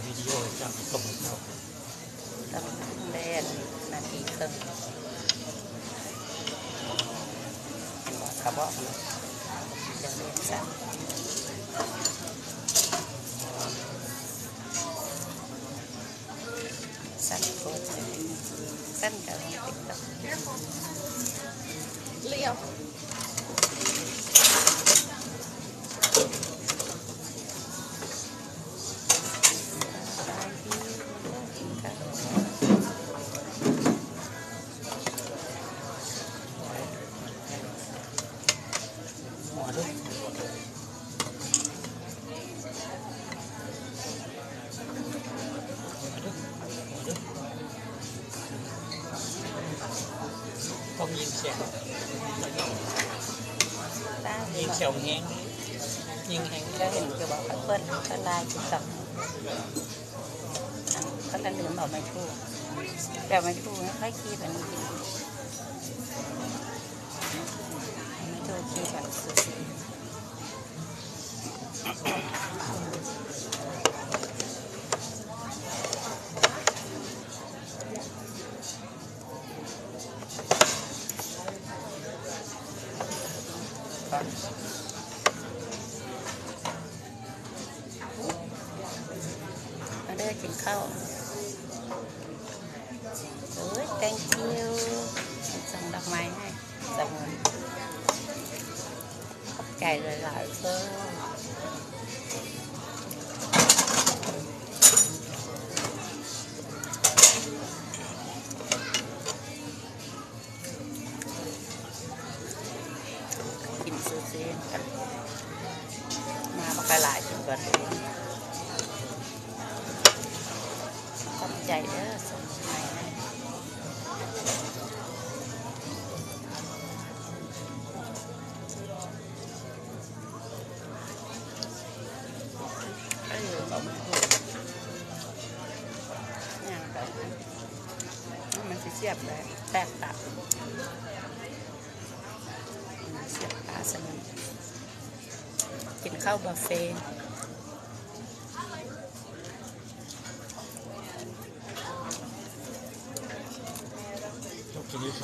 ວິດີໂອໃຫ້ເຈົ້າ ສົ່ງໃຫ້ເຈົ້າ. ຕ້ອງແລ່ນນາທີເຄິ່ງ ເຫັນບໍ່ ກະບອກມັນຈະເຮັດຊັ້ນ ສັ້ນໂພດ ສັ້ນກະເປັນດອກ. ຕ້ອງຍິງແຂວ ຍິງແຂວແຮງ ຍິງແຮງ. ເຈົ້າເຫັນຢູ່ບໍ່ ເພິ່ນ ເພິ່ນລາຍຕິກຕັອກ ເພິ່ນລະລືມເອົາໄມ້ຖູ ແບບໄມ້ຖູໃຫ້ຂ້ອຍຄີບອັນນີ້ກິນ ໄມ້ຖູຄີບອັນຊູຊີ. ມາເດີກິນເຂົ້າ. ໂອ້ຍ thank you ສົ່ງດອກໄມ້ໃຫ້ສະໝຸນ ຂອບໃຈຫຼາຍໆເດີ. ກິນຊູຊີກັນ ມາບັກຫຼາຍໆ ກິນກ່ອນ. ຂອບໃຈເດີ ສົ່ງໃຫ້. ເອີ ບໍ່ມີຫຍັງດອກ ມັນຊິສຽບໄດ້ ແຕກຕາ ສຽບຕາຊະນັ້ນ. ກິນເຂົ້າບຸບເຟ. ເຈົ້າກິນຢູ່ໃສ?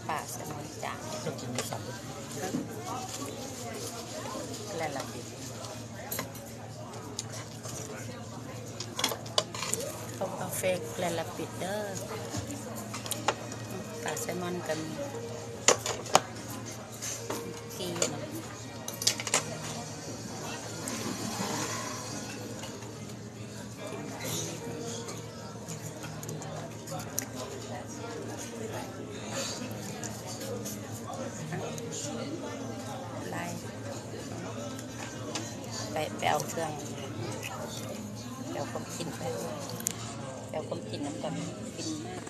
ປາແຊລມອນຈານ. ເຈົ້າກິນຢູ່ໃສ? ແລນລາປິດ ເຂົ້າກາເຟແລນລາປິດເດີ. ປາແຊລມອນກໍມີ. ກີນ ໄລ່ ໄປ ໄປເອົາເຄື່ອງ ໄປເອົາຂອງກິນ ໄປເອົາຂອງກິນນຳກັນ ກິນມາກ.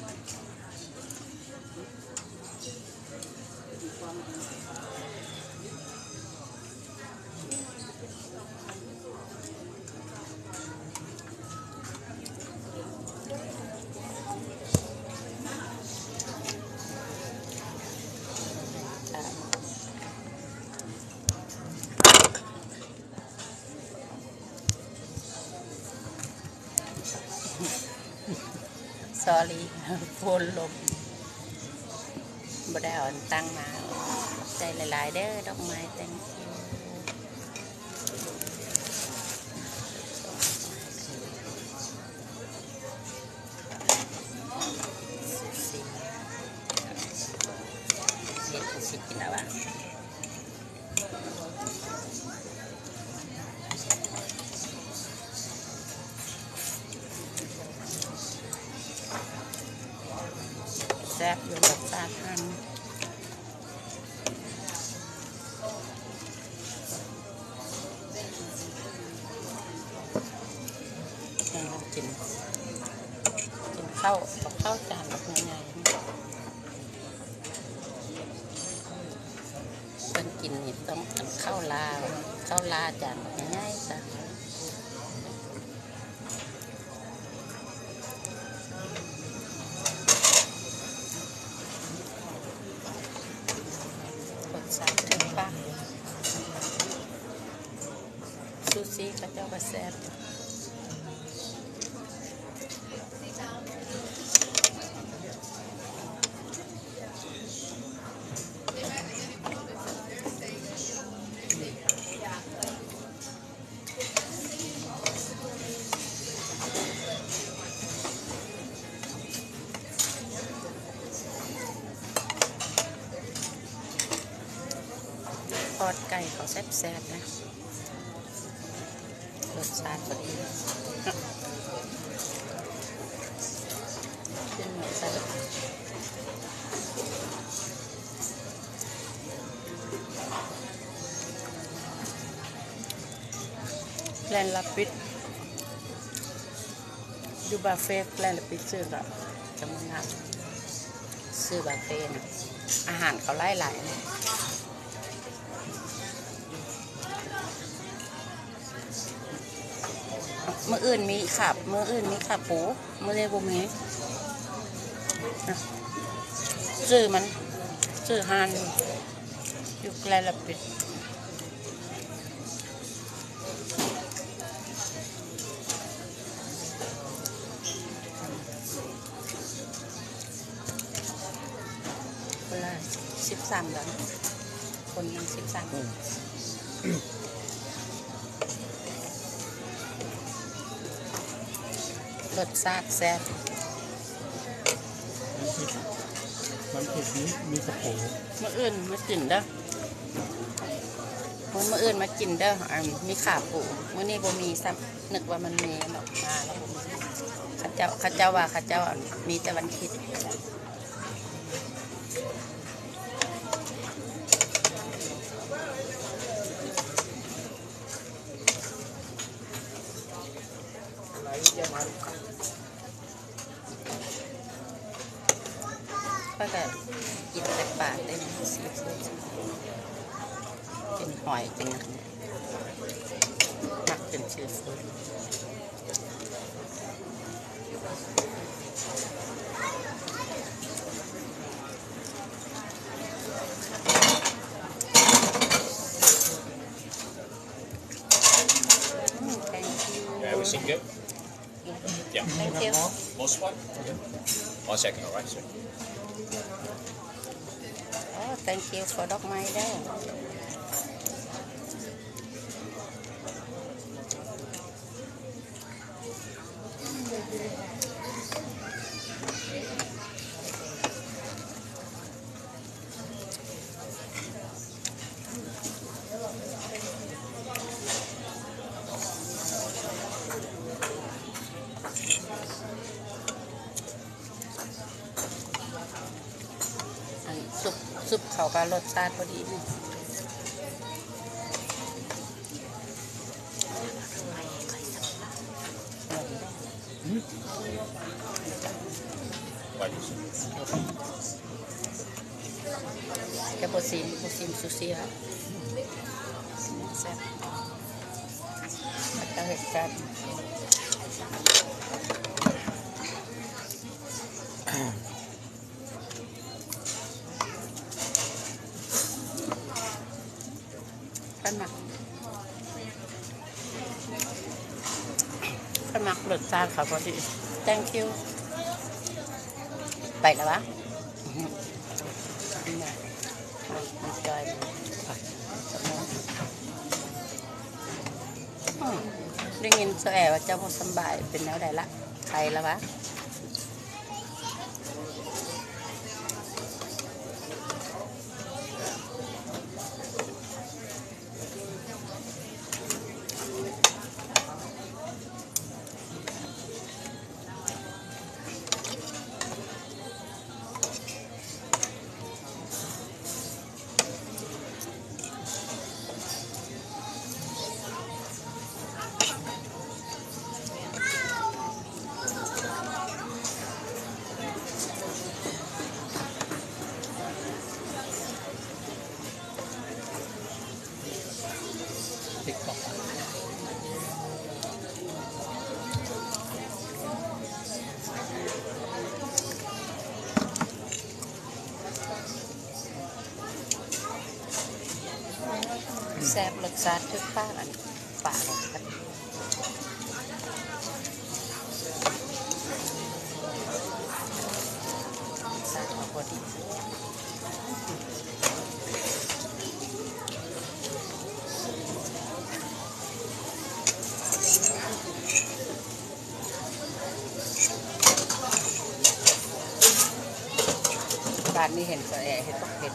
ຊໍຣີ ຝົນລົງ ບໍ່ໄດ້ເອົາອັນຕັ້ງມາ. ຂອບໃຈຫຼາຍໆເດີ ດອກໄມ້ thank you. ເຮັດຊິກິນແລ້ວຫວາ? ແຊບຢູ່ ລົດຊາດມັນ. ກິນ ກິນເຂົ້າ ເຂົ້າຈານບັກໃຫຍ່ໆ. ເພິ່ນກິນນີ້ຕ້ອງອັນເຂົ້າລາວ ເຂົ້າລາຈານໃຫຍ່ໆຊະ. ລົດຊາດຖືກປາກ. ຊູຊີເຂົາເຈົ້າກໍແຊບ. ແຊບໆ ນະ ລົດຊາດພໍດີ ກິນໝົດໄປ ແລນລາປິດ ຢູ່ບາເຟແລນລາປິດ ຊື້ກໍຈຳນວນຫຼາຍ ຊື້ບາເຟນະ ອາຫານເຂົາຫຼາຍໆ ນະ. ມື້ອື່ນມີຂາ ມື້ອື່ນມີຂາປູ ມື້ນີ້ບໍ່ມີ ຊື້ມັນ ຊື້ຮ້ານຢູ່ແລນລາປິດ. ຄົນລະສິບສາມດອນ ຄົນໜຶ່ງສິບສາມ ອືມ ລົດຊາດແຊບ ມັນເຜັດ ມີ ມີກະໂປ ມື້ອື່ນມາກິນເດີ ມື້ ມື້ອື່ນມາກິນເດີ ອັນ ມີຂາປູ ມື້ນີ້ບໍ່ມີຊ້ຳ ນຶກວ່າມັນມີເນາະ ມາແລ້ວບໍ່ມີ ເຂົາເຈົ້າ ເຂົາເຈົ້າວ່າເຂົາເຈົ້າ ອັນ ມີແຕ່ວັນທິດ. ຂ້ອຍກໍກິນແຕ່ປາເດ້ ຊີຟູດ ກິນຫອຍ ກິນຫຍັງ ມັກກິນຊີຟູດ. ອືມ thank you. Everything good? Yeah. Thank you. Most what? One second, all right, sir. Oh, thank you for ດອກໄມ້ເດີ. ອັນ ຊຸບ ຊຸບເຂົາກໍລົດຊາດພໍດີນີ້. ຈະບໍ່ຊີມ ບໍ່ຊີມຊູຊີລະ ແຊບ ເຂົາເຈົ້າເຮັດແຊບ. ຂ້ອຍມັກ ຂ້ອຍມັກລົດຊາດເຂົາພໍດີ. Thank you. ໄປແລ້ວຫວາ? ອືມ ມັນຈ່ອຍ ອືມ ໄດ້ຍິນສາວແອວ່າເຈົ້າບໍ່ສຳບາຍ ເປັນແນວໃດລະ? ໄຄແລ້ວຫວາ? ແຊບ ລົດຊາດຖືກປາກ ອັນ ປາ ບາດນີ້ເຫັນສາວແອເຮັດບັກເຜັດ.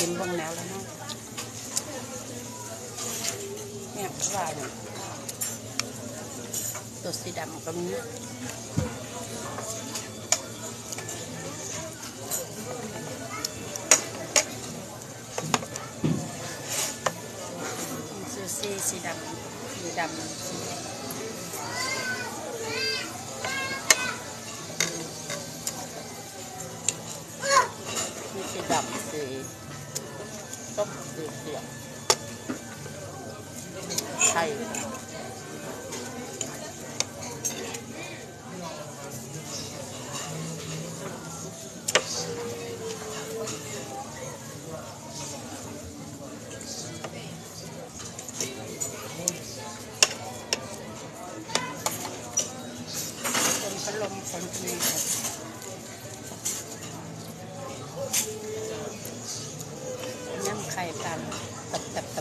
ເບິ່ງແນວແລ້ວເນາະ ແນວວ່າ ຕົວສີດຳກໍມີ ຊູຊີສີດຳ ສີດຳ ມີສີດຳ ສີສົ້ມ ສີຂຽວ ໄທ. ຄົນພັດລົມຄົນທີ່ ຍຳໄຂ່ກັນ ຕັບໆໆ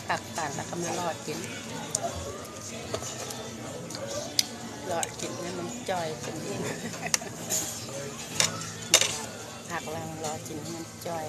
ໆ. ຕັກການແລ້ວກໍມາຫຼອດກິນ ຫຼອດກິນໃຫ້ມັນຈ່ອຍຂຶ້ນອີກ ພັກແລ້ວຫຼອດກິນໃຫ້ມັນຈ່ອຍ.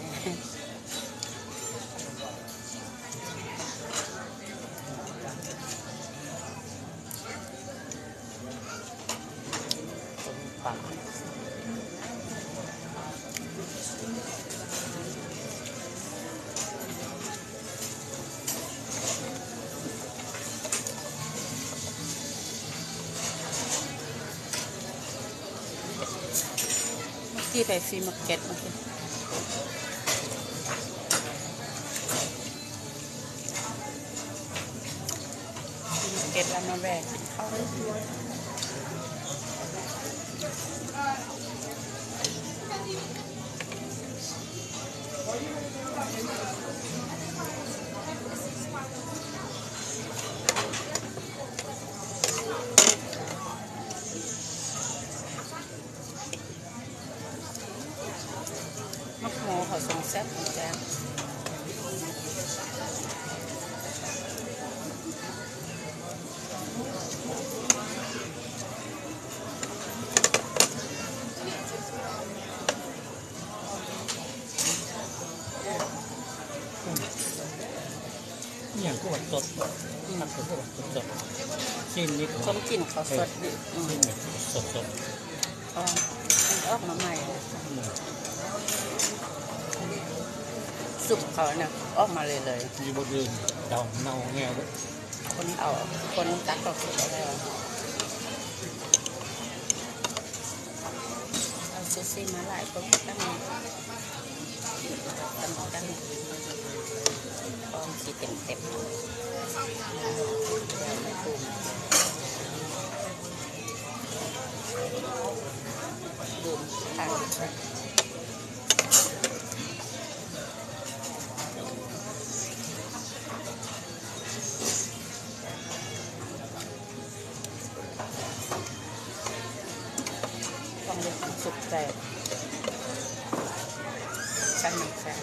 ເມື່ອກີ້ໄປຟຣີມາເກັດ ເມື່ອກີ້ ເກັດແລ້ວມາແວ່ກິນເຂົ້າ. ໝາກໂມເຂົາຊົງແຊບເນາະ. ອີ່ຫຍັງຄືວ່າສົດ ອືມ ມັນຄືວ່າສົດໆ ຊີ້ນນີ້ ຄົນກິນເຂົາສົດນີ້ ເອີ ອືມ ຊີ້ນນີ້ສົດໆ ອໍ ມັນອອກມາໃໝ່ ອືມ ຊຸບເຂົານະ ອອກມາເລີຍໆ ຢູ່ບ່ອນອື່ນເດົາເນົ່າແງ່ວເບິດ ຄົນເອົາ ຄົນຕັກເອົາສຸກເອົາແລ້ວ ເອົາຊູຊີມາຫຼາຍຄົນກັນ ກັນ ກັນ ຄອງຊິເຕັມໆ ແລ້ວມັນປຸງ ລືມ ຕ້ອງເຮັດໃຫ້ສຸກແຊບ ຊັ້ນມັນແຊບ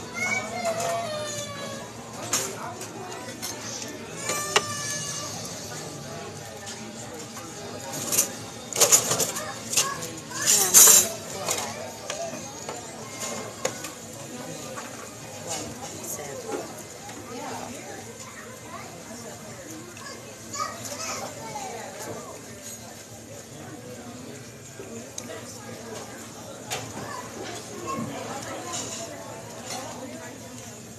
ງາມ ຕົວຫຼາຍ ຕົວແຊບ. ແ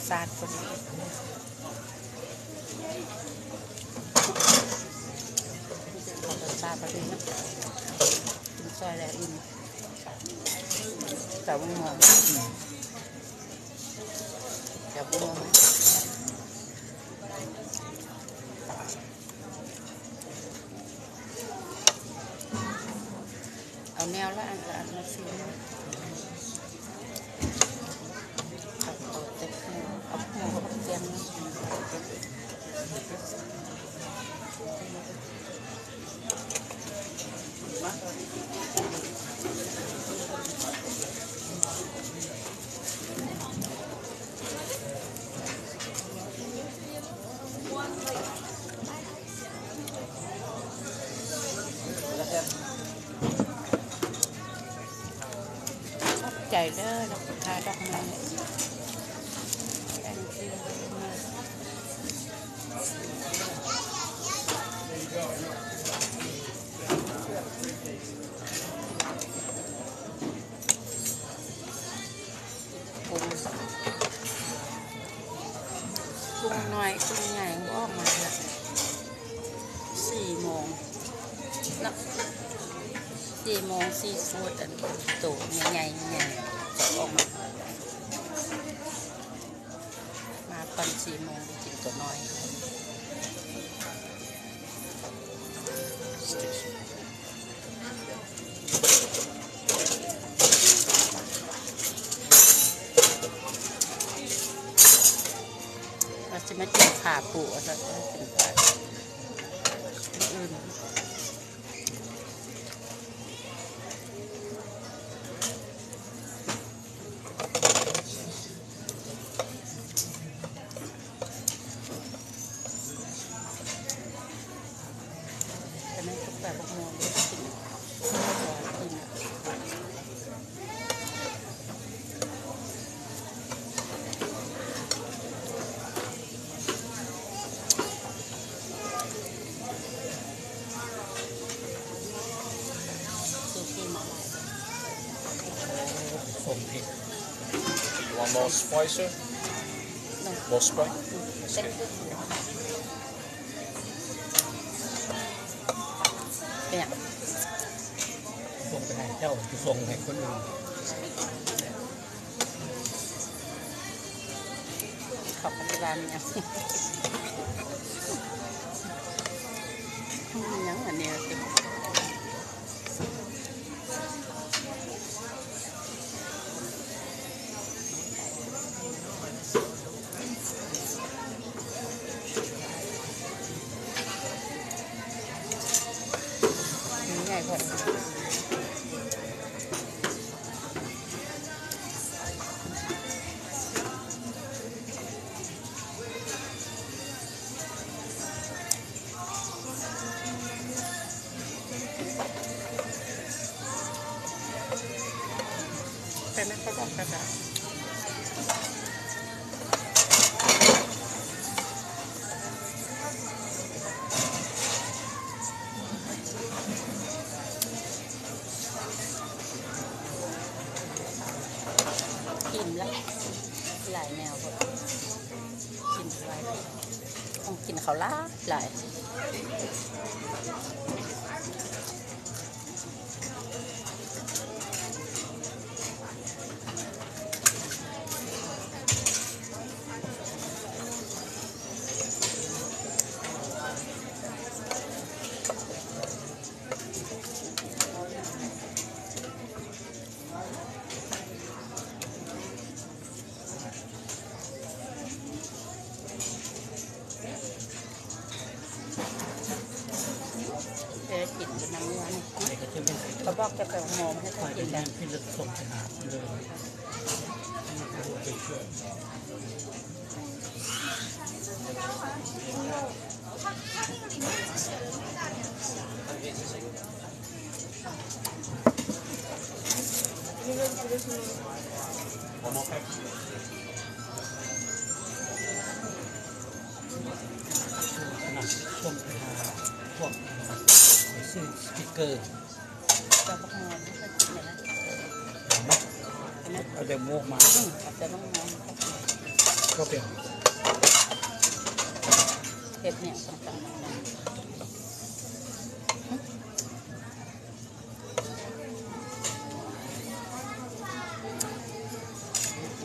ສາດພໍດີ ເອົາຊາດພໍດີເນາະ ກິນຊອຍແລ້ວອີ່ມ ແຈ່ວບົວ ແຈ່ວບົວ. ເອົາແນວລະອັນລະອັນມາຊີມ ເອົາແຕ່ເອົາໝູກັບແກງ. ຂອບໃຈເດີ ລູກຄ້າດອກໄມ້ Thank you very much. ກຸ້ງ ກຸ້ງນ້ອຍກຸ້ງໃຫຍ່ບໍ່ອອກມາແລ້ວ ສີ່ໂມງເນາະ ສີ່ໂມງ ຊີຟູດອັນໂຕໃຫຍ່ໆ ຈະອອກມາ ມາຕອນສີ່ໂມງໄດ້ກິນໂຕນ້ອຍ. ວ່າຊິມາກິນຂາປູ ວ່າຊັ້ນ ກິນຂາອື່ນ. ສົ່ງເຜັດ You want more spicy? No. More spicy? That's good. ເປັນຫຍັງ? ສົ່ງໄປໃຫ້ເຈົ້າ ຊິສົ່ງໃຫ້ຄົນອື່ນ. ເຂົາກໍບໍ່ໄດ້ວ່າມີຫຍັງ ມີຫຍັງອັນນີ້ຕິ. ອີ່ມລະ ຫຼາຍແນວໂພດ ກິນຫຼາຍ ຕ້ອງກິນເຂົ້າຫຼາຍໆ. ເອີ ກິນຢູ່ນຳເມືອນີ້ ເຂົາບອກຈະໄປໂຮງໝໍ ໃຫ້ເຂົາກິນແລ້ວ. ເອົາແຕ່ໝວກມາ ອືມ ເອົາແຕ່ໝວກມາ. ບໍ່ເປັນ ເຮັດຫຍັງຕ່າງໆນານາ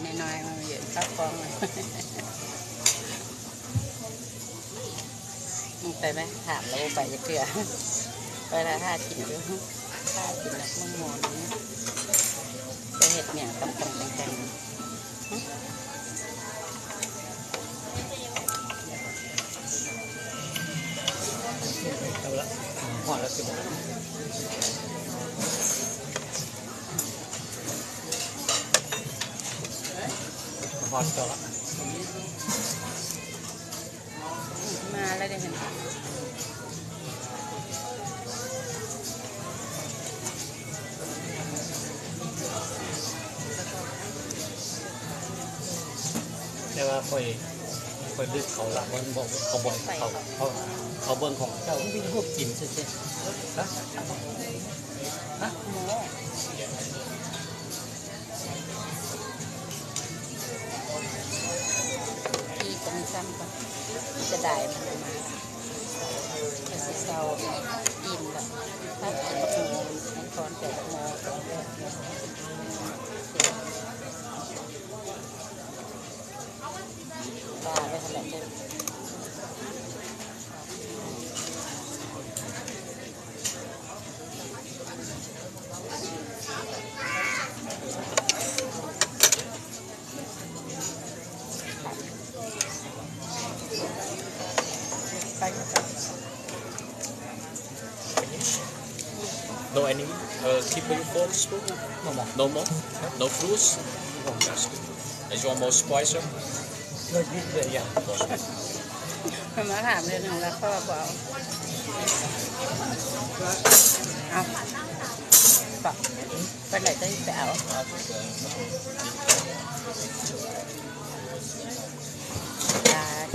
ແມ່ນ້ອຍມາເຢັນເຂົ້າກ້ອງ ໄປໄປ ຖາມແລ້ວບໍ່ໄປຈັກເທື່ອ ໄປລະຖ້າກິນຢູ່ ຖ້າກິນແລ້ວມັນມ່ວນ ໄປເຮັດຫຍັງຕ່າງໆແຕ່ງໆ ເອົາລະ ຮອດລະຊິ ຮອດເຈົ້າລະ ມາແລ້ວເດ້ ແຕ່ວ່າຂ້ອຍ ຂ້ອຍດຶກເຂົາລະ ມັນບໍ່ ເຂົາບໍ່ໃຫ້ເຂົ້າ ເຂົາ ເຂົາເບິ່ງຂອງເຈົ້າ ມີແຕ່ຮູບກິນຊື່ໆ ນະ ນະ ທີ່ກະມີຊ້ຳກ່ອນ ເສຍດາຍມັນມາ ເພິ່ນຊິເຊົາ ອີ່ມລະ ພາກິນບັກໂມ ໃຫ້ພອນແກ່ບັກໂມ ປາໄວ້ຫັ້ນແຫຼະເດີ. No any, uh, kibble for spoon? No more. No more? No fruits? No more. That's good. Is you want more spice, sir? No, this way, yeah. ເພິ່ນມາຖາມເລື່ອງໜຶ່ງແລ້ວ ເຂົາວ່າບໍ່ເອົາ ເອົາ ເອົາ ປານໃດຈັ່ງຊິໄປເອົາ ຕາຍ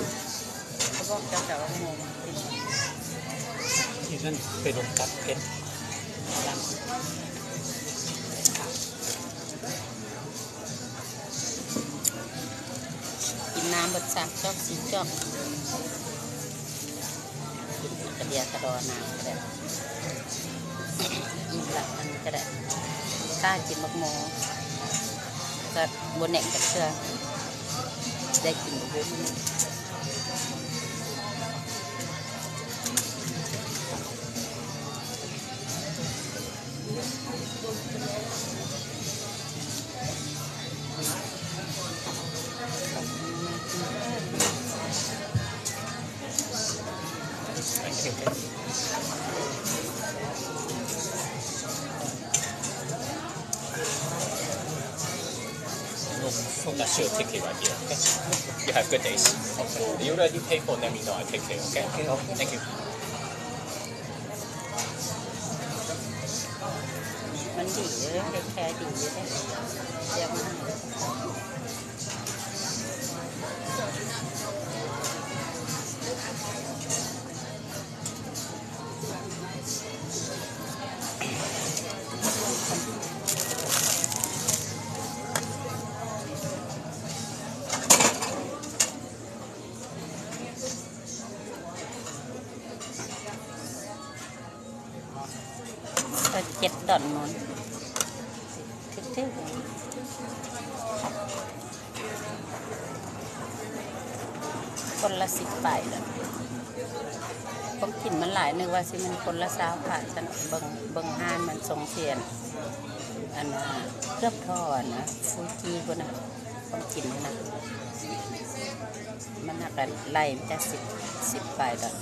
ເຂົາບອກເຈົ້າຈະເອົາໝູມາກິນ ທີ່ນັ້ນໄປລົງຕັດເພັດ ກິນນ້ຳເບິດສາມຈອກສີ່ຈອກ ກິນກະເດຍກະດໍນ້ຳກະໄດ້ ອີ່ມລະ ອັນນີ້ກະໄດ້ ຖ້າກິນໝາກໂມກະບໍ່ແໜ້ນຈັກເທື່ອ ໄດ້ກິນບໍ່ບຸ້ມ. โอเค โอเค That's your ticket right here, okay? You have good days. Okay. You already pay for, let me know, I take care, okay? Okay, okay. Thank you. ມັນດີເດີ ເທກແຄດີຢູ່ເດ້ ດຽວມາ. ເອີ ເຈັດດອນໝົດ ຖືກໆ ຄົນລະສິບປາຍແລ້ວ ຂອງກິນມັນຫຼາຍ ນຶກວ່າຊິແມ່ນຄົນລະຊາວປາຍຊັ້ນ ເບິ່ງ ເບິ່ງຮ້ານມັນສົ່ງເສຍ ອັນນ່າ ເກືອບທໍ່ ອັນນ່າ ຟູຈີພຸ້ນນະ ຂອງກິນຫັ້ນນະ ມັນຫາກໄລ່ມາຈາກສິບ ສິບປາຍດອນ.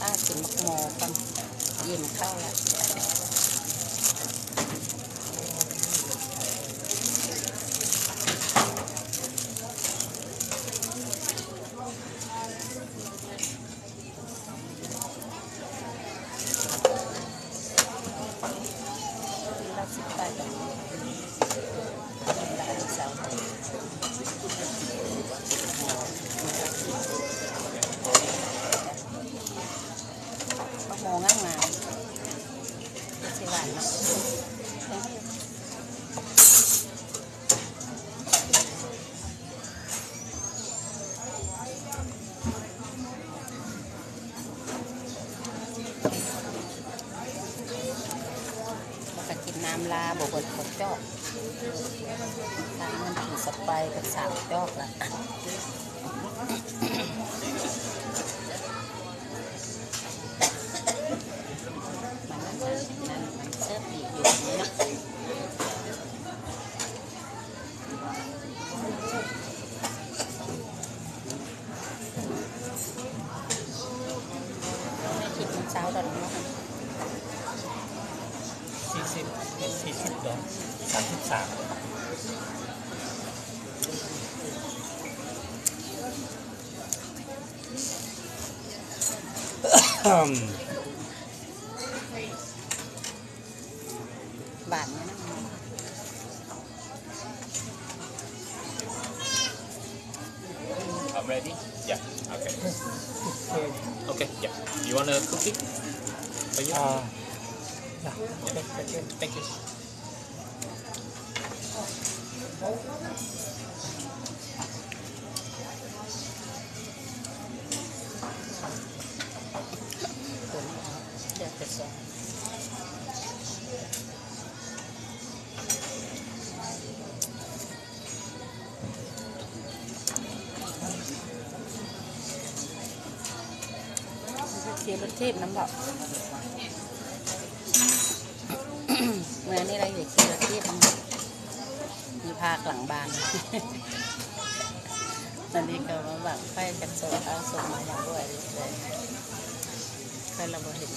ອາ ກິນໝາກໂມກ່ອນ ອີ່ມເຂົ້າລະ. ລະສິບປາຍບາດ ລະອັນນີ້ຊາວ ໝາກໂມງາມໆ. ຊິຫວານເນາະ. ແລ້ວກໍກິນນ້ຳລາ ບໍ່ເບິດບໍ່ຈອກ ທາງນັ້ນກິນສະໄປກັບສາມຈອກລະ ມັນອັນນັ້ນ ມັນເສີບດີຢູ່ນີ້ເນາະ. ໃຫ້ຄິດເປັນຊາວດອນເນາະ ສີ່ສິບ ເປັນສີ່ສິບດອນ ສາມສິບສາມ. ຫວານຢູ່ນະ. I'm ready. Yeah. Okay. Okay. Yeah. You wanna cook it? For you? Uh, yeah. Okay. Thank you. Thank you. ຂີ່ລົດຖີບນຳບໍ? ເມື່ອນີ້ລະຢູ່ຂີ່ລົດຖີບນຳ ຢູ່ພາກຫຼັງບ້ານ. ຕອນນີ້ກໍມາບັ້ງໄຟກັນ ສົ່ງເອົາສົ່ງມາຫຍັງດ້ວຍ ຂ້ອຍລະບໍ່ເຫັນ.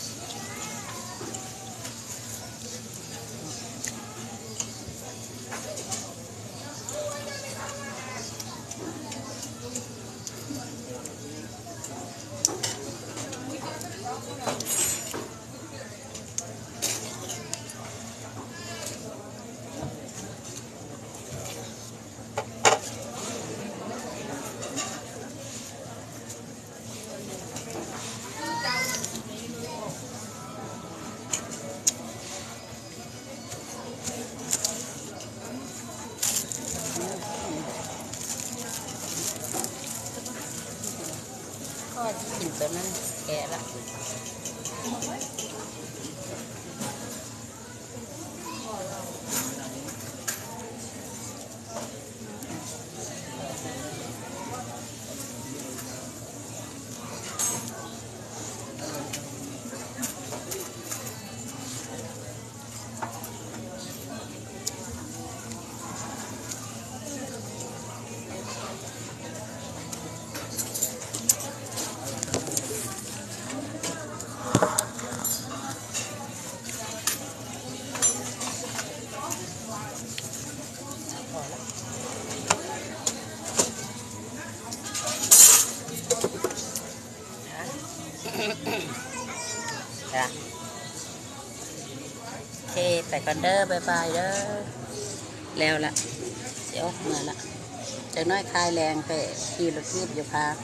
ພໍກິນຕົວນັ້ນແກະລະ.ໂອເຄ ໄປກ່ອນເດີ ບາຍບາຍເດີ. ແລ້ວລະ ຊິອອກເມືອລະ ຈັກໜ້ອຍຄາຍແລງໄປຂີ່ລົດຖີບຢູ່ພາກ